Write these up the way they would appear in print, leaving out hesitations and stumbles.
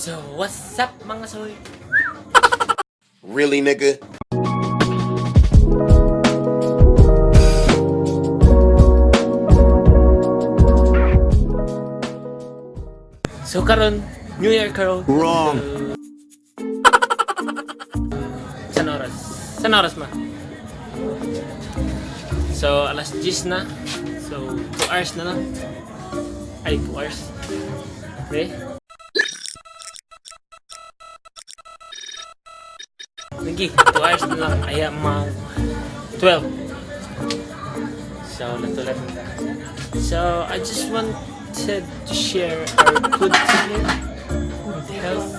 So, what's up, mga soy? Really, nigga? So karon, New Year karon. Wrong. Sa oras? Sa oras, ma? So, alas 10 na. So, 2 hours na lang. Ay, 2 hours. Okay? Lagi, 2 hours na lang. Ay, mga 12. So, natulat na. So, I just wanted to share our food here. With health.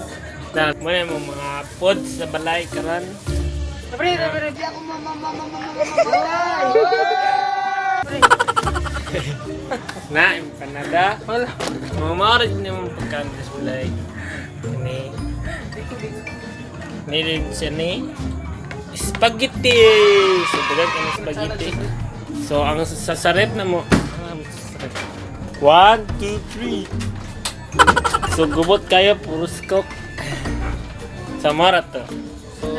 Na, muna mo mga food sa balay karon. Na, empanada. Wala. Mga maorid ni mong pagkain sa balay. Kani. Nilid siya ni spaghetti. So, dagan ka ng spaghetti. So, ang sa rep na mo. Ang sa rep. One, two, three. So, gubot kayo, puro coke. Sa mara to. So,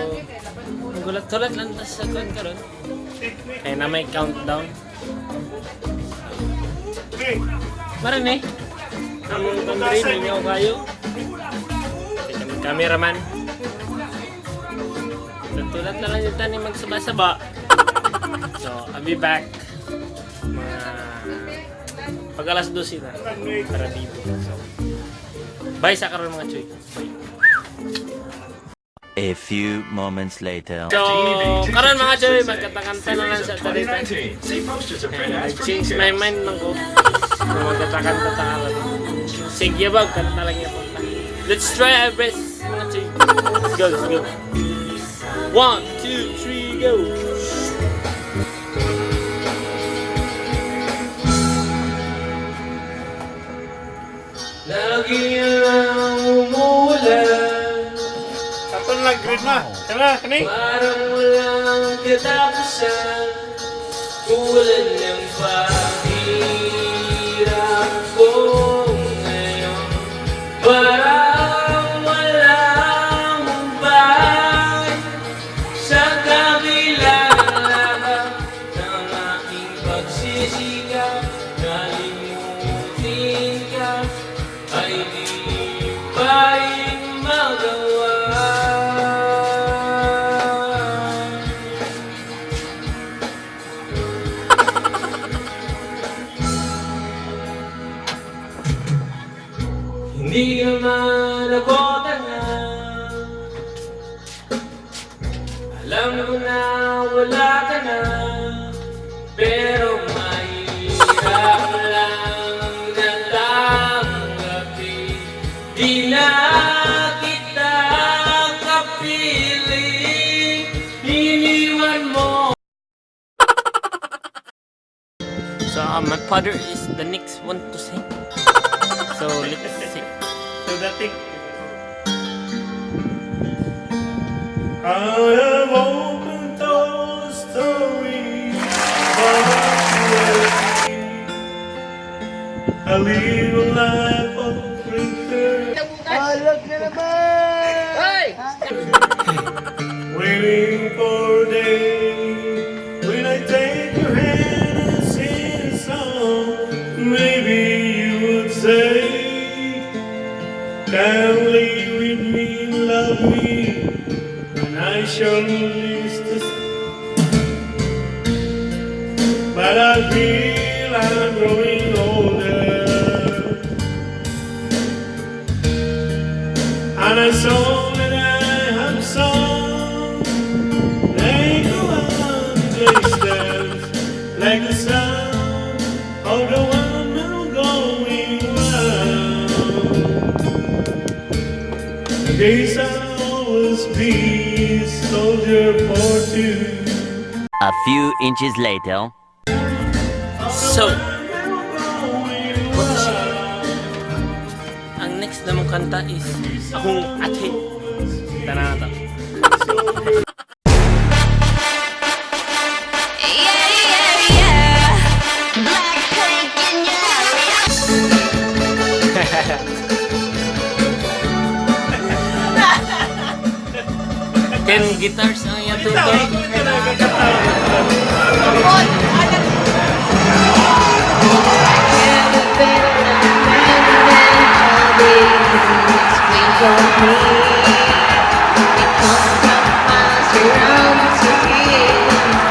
gulat-gulat lang ta sa kuan karon. Kaya na may countdown. Maran eh. Ang kamera mingaw kayo. Kaya kami cameraman. Tulat na lang yung tani magsaba-saba. So, I'll be back. Mga pag alas 12 na. Para dito. So, bye sa karon, mga chuy. Bye. A few moments later. So, karon, mga chuy, magkatakanta na lang sa tarita. See posters and print ads for Change my details. mind lang ko. Kung magkatakanta ta karon. Sige ba, kanta lang yung punta. Let's try our best, mga chuy. Let's go, let's go. One, two, three, go! Lagi lang umulan. Katong lang green ma. Tara, kani. Parang walang katapusan. Tulad ng paghirap ko ngayon, parang walang humpay. Sa kabila ng lahat ng aking pagsisikap na limutin ka, ay di pa rin magawa. Hindi naman ako tanga. Alam ko na wala ka na, pero mahirap lang na tanggapin. Di na kita kapiling. Iniwan mo. So my father is the next one to sing. So let's see. So dating. I have opened all stories but I live a life of printer. Waiting for day when I take your hand and sing a song. Maybe you would say, "Come live with me, love me, and I shall release this." But I feel I'm growing older, and I saw that I have sung. They go on distance like the sound of the windmill going round. Guess I'll always be soldier for two. A few inches later. So, what is it? Ang next na mong kanta is Akong Ate. Tara na to. Yeah. Blackpink in your area. 10 guitars ang iyang tutor.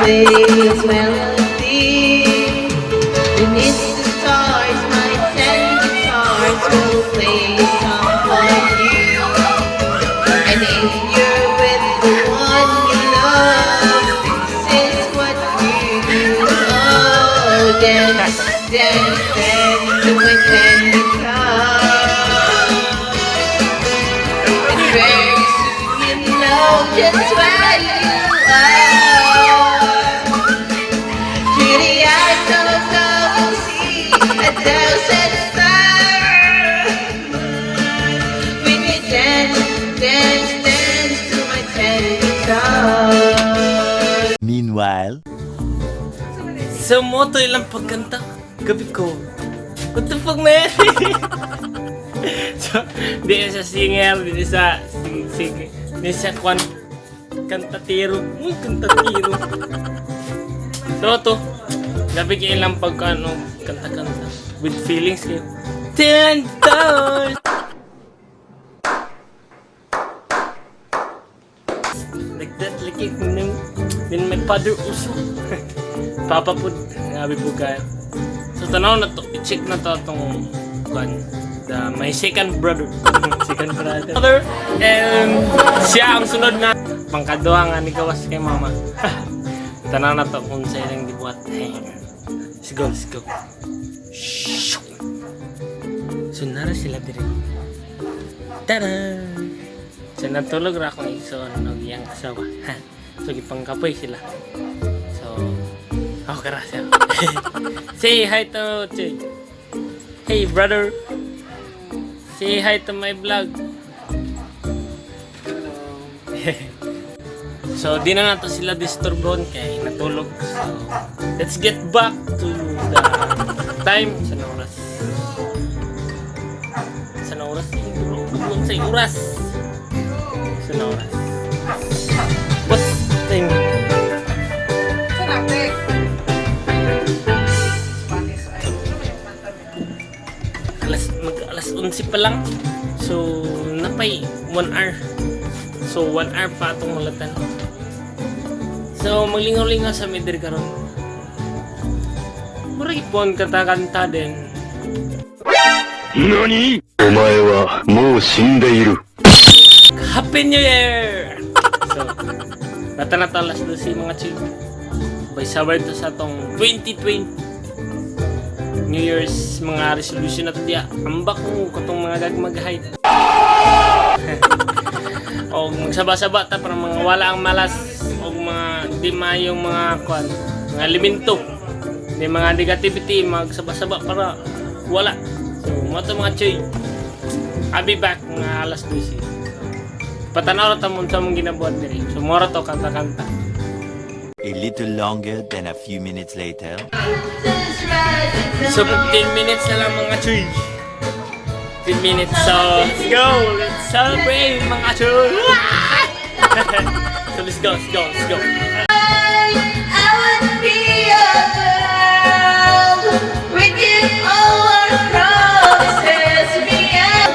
This melody. Beneath the stars, my 10 guitars will play a song for you. And if you're with the one you love, this is what you do. Oh, dance, dance, dance to my 10 guitars. And very soon you know just where you are. Through the eyes of love, you'll see 1,000 stars. When you dance, dance, dance to my 10 guitars. Meanwhile. So mao to ilang pagkanta. Gabi ko. What the fuck, man? So, di na siya singer, di na siya sing, di siya kwan kantatiro. Uy, kantatiro. So, to, gabi kayo ilang pag ano, kanta-kanta. With feelings kayo. 10 dollars! Like that, like it, then my father also. Papa po, grabe po kayo. So, tanaw na to, i-check na to itong kwan. My second brother. Second brother. Brother, and siya ang sunod na pangkaduha nga ni gawas kay mama. Tanaw na to kung sa ilang gibuhat. Hey. Let's go, let's go. Shoo! So, nara sila diri. Tada! So, natulog ra akong igsoon og iyang asawa. So, gipangkapoy sila. So, ako kara siya. Say hi to Che. Hey, brother. Say hi to my vlog. So, di na nato sila disturbon kay natulog. So, let's get back to the time. Sa na oras? Sa na oras? Sa oras? Sa na oras? What's time? Sa natin? Spanish. Ay, ano ba yung kanta niya? Alas, mag alas 11 pa lang. So, napay 1 hour. So, 1 hour pa atong mulatan. So, maglingaw-lingaw sa mi diri karon. Murag ipon kanta-kanta din. 何お前はもう死んでいる。 Happy New Year! So, bata na to alas 12, mga chill. Bay sabay to sa atong 2020 New Year's mga resolution na to diya. Ambak mo katong mga gagmaghay. O magsaba-saba ta para mga wala ang malas o mga di maayong mga kwan, mga elemento. Di mga negativity magsaba-saba para wala. So, mo to, mga choy. I'll be back mga alas 12. Patanaw ra ta mo sa mong ginabuhat diri. So, mora to kanta-kanta. A little longer than a few minutes later. So, 15 minutes na lang, mga chuy. 15 minutes. So, let's go! Let's celebrate, mga chuy! So, let's go, let's go, let's go. I would be a girl. We keep all our promises. Me out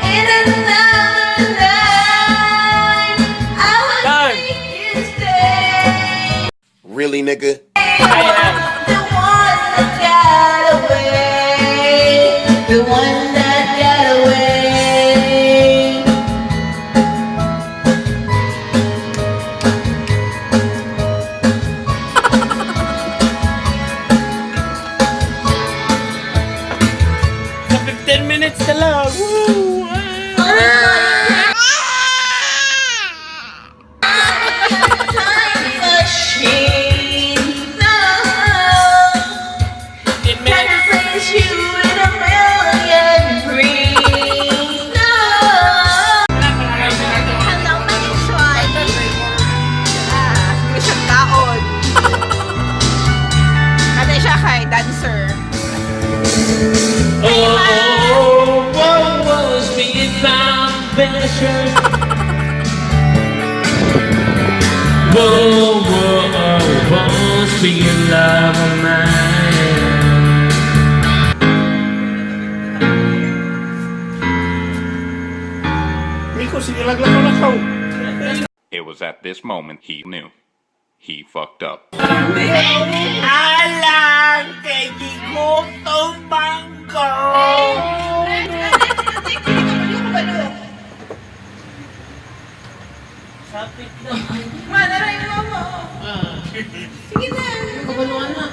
in another life. I would Time. make you stay. Really, nigga? Hi, hi. The one that got away. The one that got away. So, 15 minutes na lang. Woo! Ah! Time machine. No. 15 Can minutes. I place you in a million dreams? No. Hello, mga Sean. Ah, sige siya kaon. Kada siya kay dancer. Oh, what was me found better? Whoa, whoa, whoa, sweet love of mine. Miko, sige laglakaw-lakaw. It was at this moment he knew. He fucked up. Alang kay gigutom bangko. Manaray mo mo. Sige na. Kabaluan na.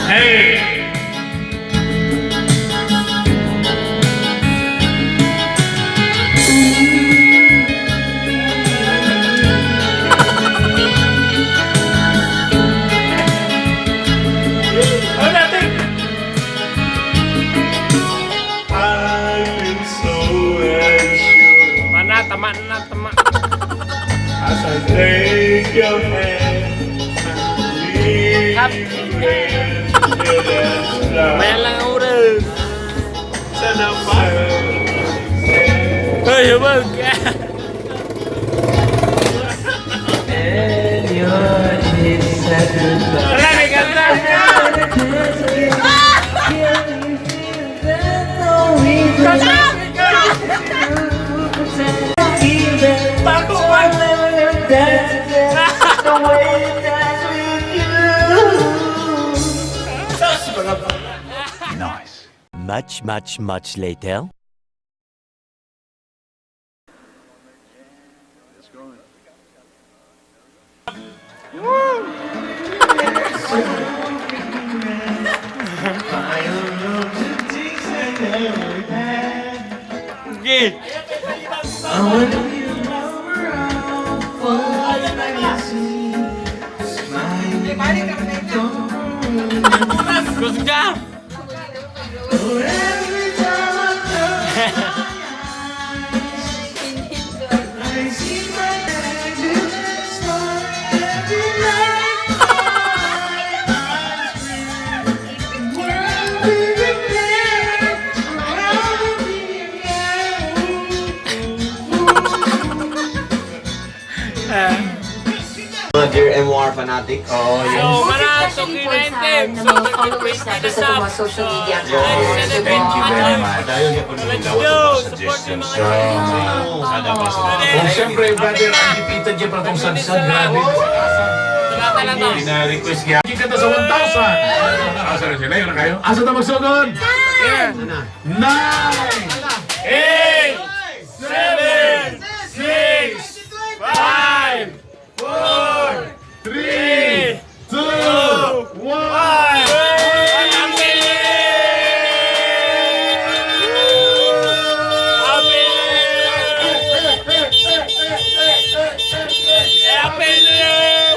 Hey! Ano natin? I feel so unsure Mana, tama na, tama. as I take your hand and lead you into the dance floor. Maya lang ang oras. Sana pa. Ay, hubag! Wala, may kanta! Bago man! Much, much, much later. Okay. Kusga! Mga dear MR fanatics. So, mana, Especially to po sa kinaintim. na So, mga followers natin sa mga social media accounts. Thank you very much. Let's go! Support yung mga Kung siyempre, brother, undefeated niya pa itong sansad. Grabe. Tulata lang to. Pina-request niya. Kita ta sa 1,000. Asa na sila? Yun na kayo? Asa na magsugod? 9! 8, 7, 6, 5, 4, 3! 2! 1! Happy Happy New Year!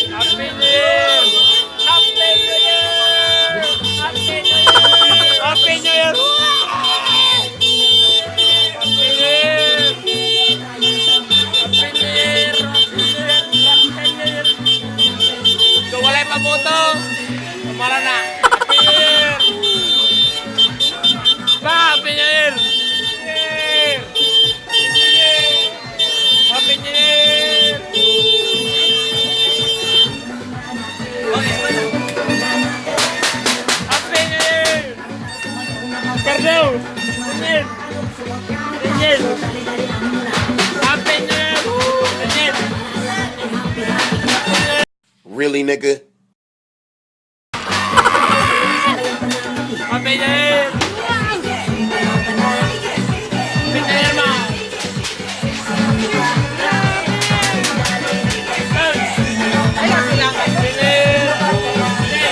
Happy New Year! Happy New Year! Happy New Year! Happy New Year! Happy New Year! Happy New Year! Happy New Year! So wala'y paboto! Tumara na! Happy New Year! Ba! Happy New Year! Year! Happy New Year! Happy New Year! Happy New Year! Carlo! Daniel! Daniel! Happy New Year! Daniel! Really, nigga? Happy New Year! Happy New Year, ma! Ay, ang kailangan. Happy New Year!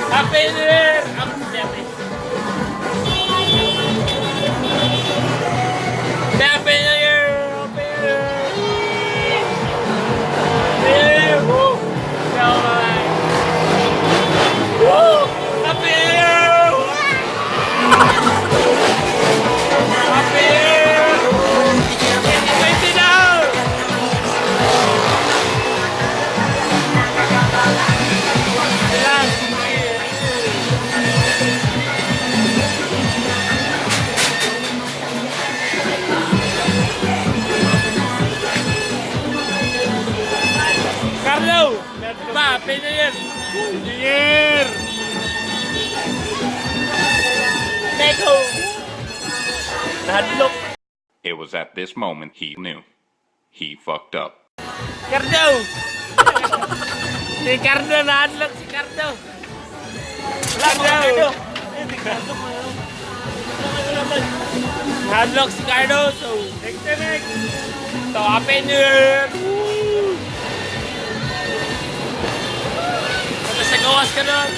Happy New Year! Happy New Year! Happy New Year! New Year! Neko! Nahadlok! It was at this moment he knew. He fucked up. Cardo! Si Cardo, nahadlok si Cardo! Cardo! Nahadlok si Cardo, so... So, Happy New Year! Woo! Tapos sa gawas ka nun!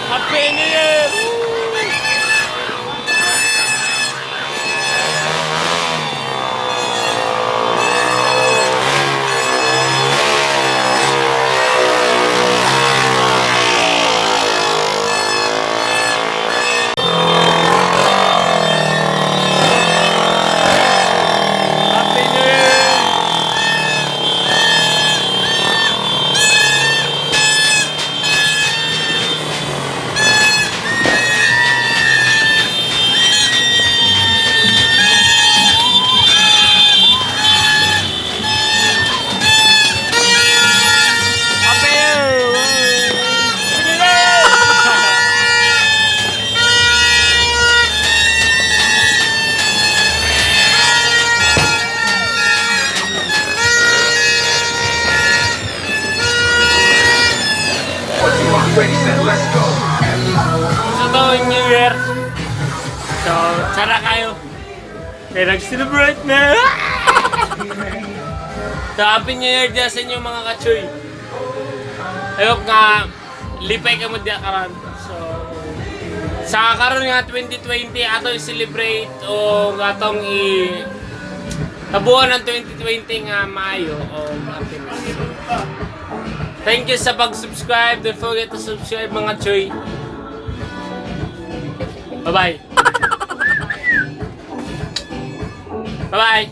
Happy New Year! Woo! Happy New Year! Happy New Year! So, to New Year. So, tsara kayo. Kaya nag-celebrate na. So, Happy New Year dyan sa inyo, mga kachoy. I hope nga lipay ka mo diya karon. So, sa karon nga 2020 ato i-celebrate o atong i tabuan ng 2020 nga maayo o happiness. Thank you sa pag-subscribe. Don't forget to subscribe, mga choy. Bye-bye. Bye-bye.